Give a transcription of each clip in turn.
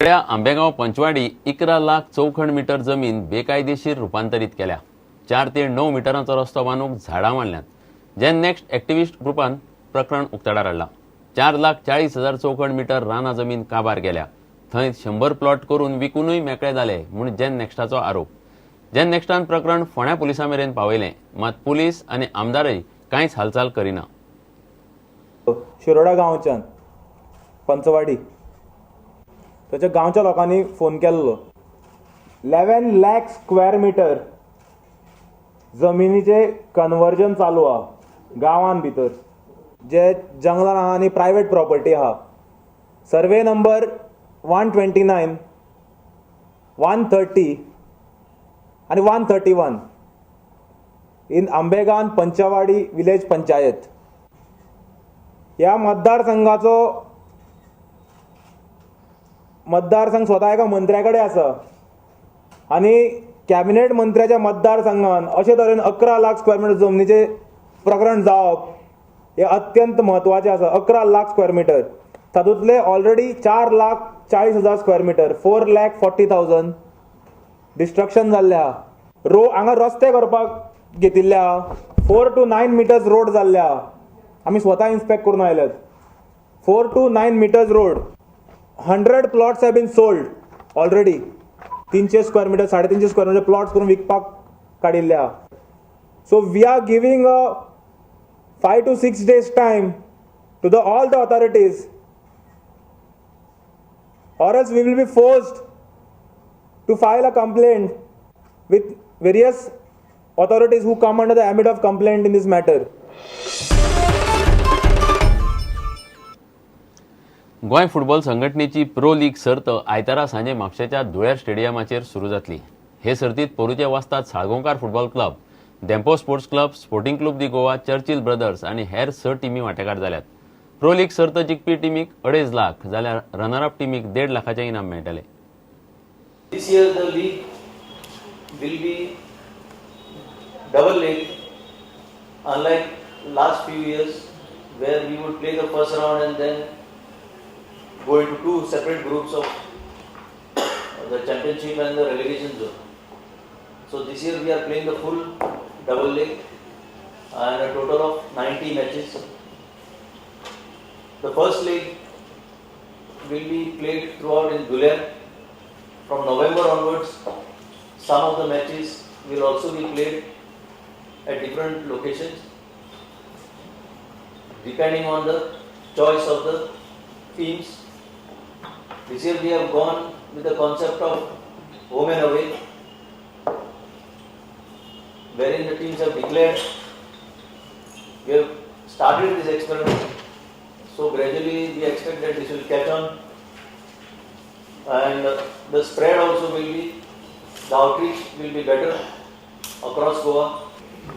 Ambegaon Panchwadi 11 lakh चौखण metre जमीन बेकायदेशीर रुपांतरीत केल्या. 4 ते 9 मिटरांचो रस्तो बांदूंक झाडां मारल्यांत. जेन नेक्स्ट एक्टिविस्ट ग्रुपान प्रकरण उक्ताडार हाडलां. 4,40,000 चौखण मिटर रानां जमीन काबार केल्या. थंय 100 प्लॉट करून विकूनय मेकळे जाले म्हूण जेन नेक्स्टाचो आरोप. जेन नेक्स्टान प्रकरण फोंड्या पुलिसां मेरेन पावयलें, मात पुलीस आनी आमदारय कांयच हालचाल करिना. शिरोडा गांवच्यान पंचवाडी ताच्या गांवच्या लोकांनी फोन केल्लो. 11 लाख स्क्वेअर मिटर जमिनीचे कन्वर्जन चालू आहा गांवान भितर, जे जंगलान आहा आनी प्रायवेट प्रॉपर्टी आहा. सर्वे नंबर 129, 130 आनी 131 इन आंबेगांव पंचवाडी विलेज पंचायत. ह्या मतदारसंघाचो मतदारसंघ स्वता एका मंत्र्या कडेन आसा आनी कॅबिनेट मंत्र्याच्या मतदारसंघान अशे तरेन 11 लाख स्क्वेअर मिटर जमनीचें प्रकरण जावप हें अत्यंत म्हत्वाचें आसा. 11 लाख स्क्वेअर मिटर, तातूंतले ऑलरेडी 4,40,000 स्क्वेअर मिटर, 4,40,000 डिस्ट्रक्शन जाल्लें आहा. हांगा रस्ते करपाक घेतिल्ले आहा. 4 टू 9 मिटर्स रोड जाल्ले आहा. आमी स्वता इन्स्पेक्ट करून आयल्यात. 4 to 9 meters road, 100 plots have been sold already. 300 square meter, 350 square meter plots करून विकपाक काडिल्ले आहा. So we are giving a 5 to 6 days time to the all the authorities, or else we will be forced to file a complaint with various authorities who come under the ambit of complaint in this matter. Goa football संघटनेची pro league सर्त आयतारा सांजे म्हापशेच्या धुळेर स्टेडियमाचेर सुरू जातली. हे सर्तीत पोरूचे वस्ताद Salgaonkar football club, Dempo sports club, sporting club de Goa, Churchill brothers आनी हेर 6 टिमी वांटेकार जाल्यात. प्रो लीग सर्त जिखपी टिमीक 2.5 लाख जाल्यार रनर अप टिमीक 1.5 लाखाचें इनाम मेळटलें. This year the league will be double leg, unlike last few years where we would play the first round and then go into two separate groups of the championship and the relegation zone. So this year we are playing the full double leg and a total of 90 matches. The first leg will be played throughout in Dhuler. From November onwards, some of the matches will also be played at different locations depending on the choice of the teams. This year we have gone with the concept of home and away, wherein the teams have declared. We have started this experiment, so gradually we expect that this will catch on, and the spread also will be, the outreach will be better across Goa.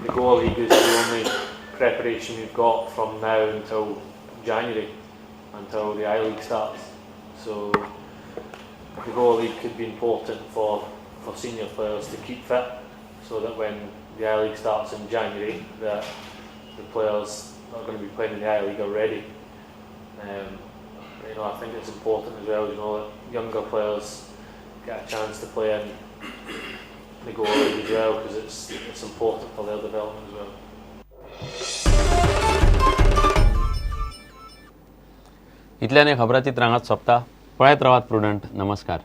The Goa League is the only preparation we've got from now until January, until the I-League starts. So the Goa League could be important for senior players to keep fit, so that when the I-League starts in January, that the players are going to be playing in the I-League already. You know, I think it's important as well, you know, that younger players get a chance to play in the Goa League as well, because it's important for their development as well. इतल्याने खबराचित्रांगात सोंपता. पळयत रावात prudent. नमस्कार.